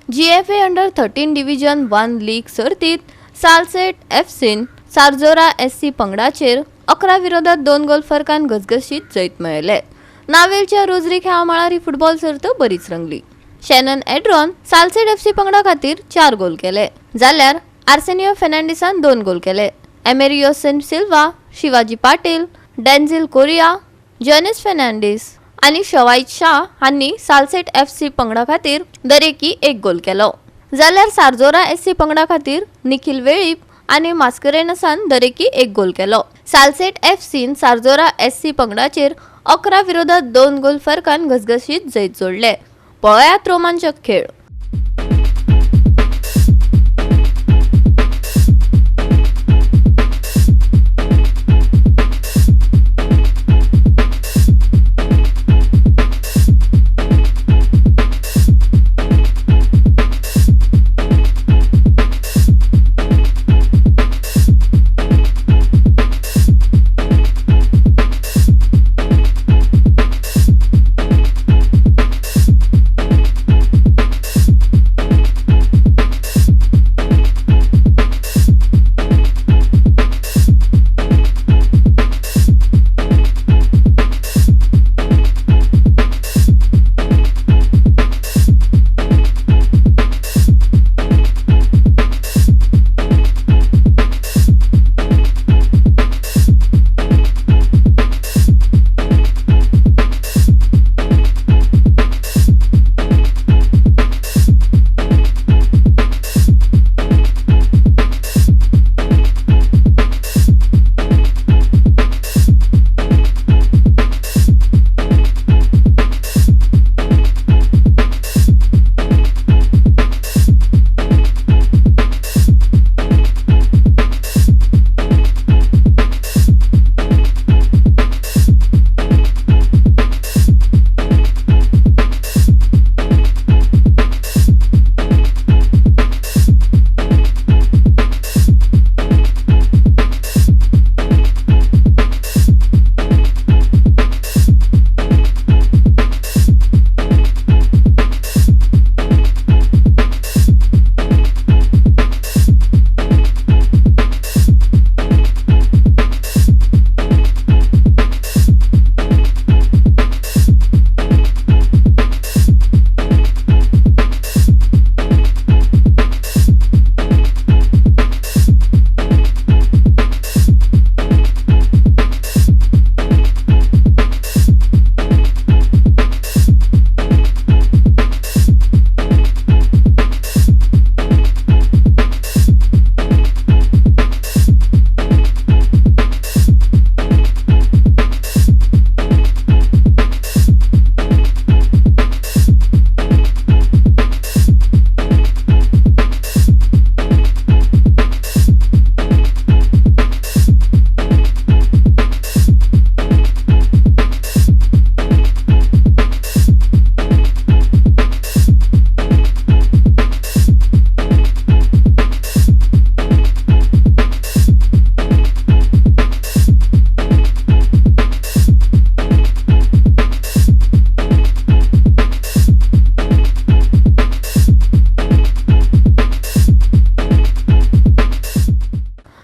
GFA under 13 division 1 league सर्तीत Salcete एफसीन सारजोरा SC पंगडाचेर 11-2 गोल फरकान घसघशीत जैत मेळयलें. नावेलच्या रोजरी खेळा मळार ही फुटबॉल सर्त बरीच रंगली. शॅनन एड्रॉन सालसेट एफसी पंगडा खातीर 4 गोल केले, जाल्यार आर्सेनियो फेर्नांडीसान 2 गोल केले. एमेरियोसन सिल्वा, शिवाजी पाटील, डॅन्झिल कोरिया, जॉनिस फेर्नांडीस आनी शवाईत शाह हांणी सालसेट एफसी पंगडा खातीर दरेकी 1 गोल केलो. जाल्यार सारजोरा एससी पंगडा खातीर निखिल वेळीप आनी मास्करेनसान दरेकी 1 गोल केलो. सालसेट एफसीन सारजोरा एससी पंगडाचेर 11-2 गोल फरकान घसघशीत जैत जोडले. पळयात रोमांचक खेळ.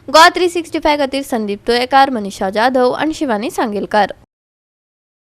गोवा 365 खातीर संदीप तुयेकार, मनीषा जाधव आनी शिवानी सांगेलकार.